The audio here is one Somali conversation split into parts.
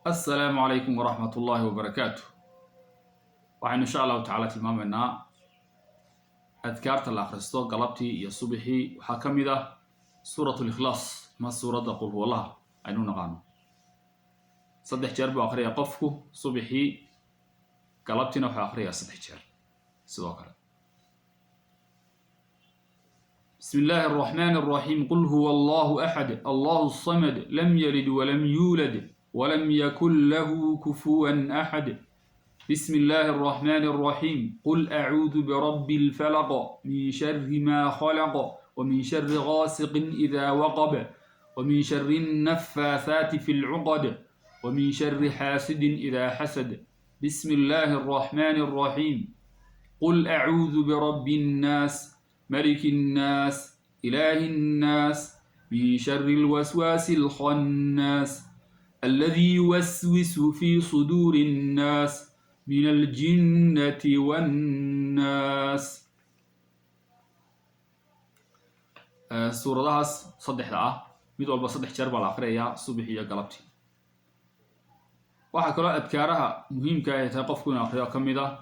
Assalaamu calaykum waraxmat ullaahi wabarakaatu. Waxaynu insha Allahu tacala tilmaamaynaa adkaarta la akhristo galabtii iyo subixii. Waxaa ka mid ah suurat likhlaas ama suuradda qul huwallaha aynu naqaano. 3 jeer buu akhriyaa qofku subixii, galabtiina wuxuu akhriyaa 3 jeer sidoo kale. بسم الله الرحمن الرحيم. قل هو الله أحد، الله الصمد، لم يلد ولم يولد ولم يكن له كفوا أحد. بسم الله الرحمن الرحيم. قل أعوذ برب الفلق، من شر ما خلق، ومن شر غاسق إذا وقب، ومن شر النفاثات في العقد، ومن شر حاسد إذا حسد. بسم الله الرحمن الرحيم. قل أعوذ برب الناس، ملك الناس، إله الناس، من شر الوسواس الخناس، الذي يوسوس في صدور الناس، من الجنة والناس. Suuradahaas saddexda ah mid walba 3 jeer baa la akhriyayaa subax iyo galabtii. Waxaa kaloo adkaaraha muhiimka ay tahay qofku inuu akhriyo ka mid ah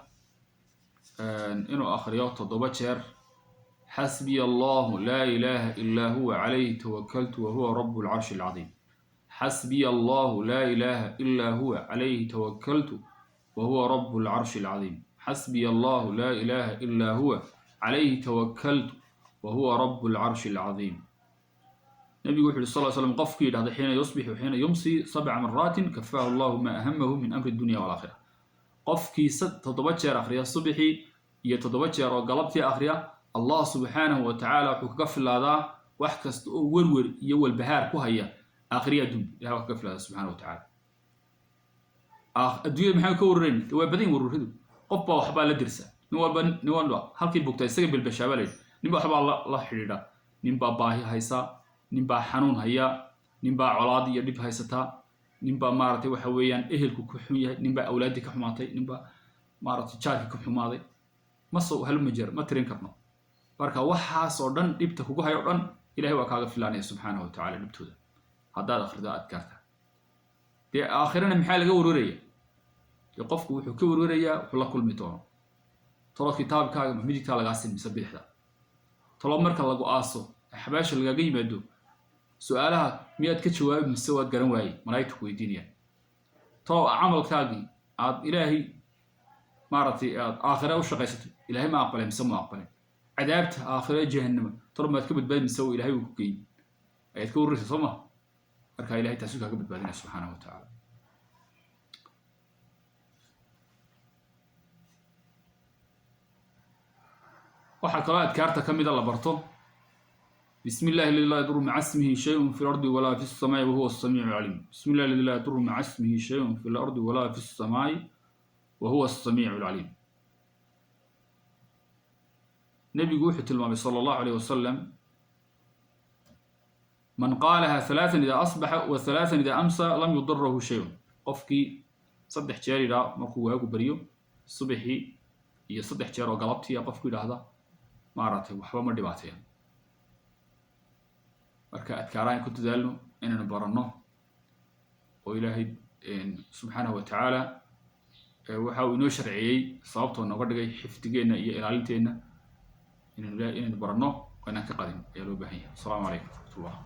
inuu akhriyo 7 jeer xasbiya Allahu laa ilaaha illaa huwa calayhi tawakaltu wa huwa rabu lcarshi alcadiim. Xasbiya Allahu laa ilaaha illaa huwa calayhi tawakaltu wa huwa rabu lcarshi alcadiim. Xasbiya Allahu laa ilaaha illaa huwa calayhi tawakaltu wa huwa rabu lcarshi alcadiim. Nabigu wuxu uhi sal slam, qofku yidhahda xiina yusbixu xiina yumsi 7 maraatin, kafaahu Allahu ma ahamahu min amri dunya walaakhira. Qofkii 7 jeer akhriya subixii iyo 7 jeer oo galabtii akhriya, Allah subxaanahu wa tacaala wuxuu kaga filaadaa wax kasta oo werwer iyo walbahaar ku haya aakhiriya adduunka. Ilahay waa kaga filaada subxana wa tacaala. Adduunyada maxaan ka wararayn? Waa badan warwaradu. Qof baa waxbaa la dirsa, nin walba, nin walba halkii bugta isaga bilbashaaba la yidhi. Nin baa waxbaa la xidhiidha, nin baa baahi haysa, nin baa xanuun haya, nin baa colaad iyo dhib haysataa, nin baa maaragtay waxa weeyaan ehelku ku xun yahay, nin baa awlaaddii ka xumaatay, nin baa maaragtay jaarkii ka xumaaday. Ma soo haluma jeer ma tirin karno. Marka waxaas oo dhan dhibta kugu hayo o dhan Ilahay waa kaaga filaanaya subxaanahu wa tacala dhibtooda haddaad akhrido adkaarta. Dee aakhirana maxaa laga warwaraya? Dee qofku wuxuu ka warwarayaa wuxuu la kulmi doono. Tolo kitaabkaaga ma midigtaa lagaa sin mise bidixda? Tolo marka lagu aaso xabaasha lagaaga yimaado, su-aalaha miyaad ka jawaabi mise waad garan waayey malaa'igta ku weydiinayaan? Tolo camalkaagii aad Ilaahay maaragtay aad aakhira u shaqaysatay, Ilaahay ma aqbalay mise ma aqbalay? Cadaabta aakhira jahannama tolo maad ka badbaadi mise Ilaahay uu ku geeyey ayaad ka wararaysa? Soo ma marka Ilahay taasuu kaaga badbaadinaya subxaanahu wa tacaala. Waxaa kaloo adkaarta ka mida la barto bismi illahi aladi laa yaduru maca ismihi shayun fi lardi walaa fi lsamaai wahuwa asamiicu alcaliim. Bismi illahi aladi laa yaduru maca ismihi shayun fi lardi walaa fi lsamaai wahuwa asamiicu alcaliim. Nebigu wuxuu tilmaamay sala Allahu alayh wasalam, man qaalaha 3 ida asbaxa wa 3 ida amsa lam yudirahu shayun. Qofkii 3 jeer yidhaa markuu waagu baryo subaxii iyo 3 jeer oo galabtiiya qofku yidhaahda, maaragtay waxba ma dhibaateeyaan. Marka adkaarahan ku dadaalno inaynu baranno oo Ilaahay subxaanahu wa tacaala waxa uu inoo sharciyey sababtoo nooga dhigay xifdigeenna iyo ilaalinteenna inaynu baranno oo inaan ka qadin ayaa loo baahan yahay. Asalaamu calaykum waraxmatullah.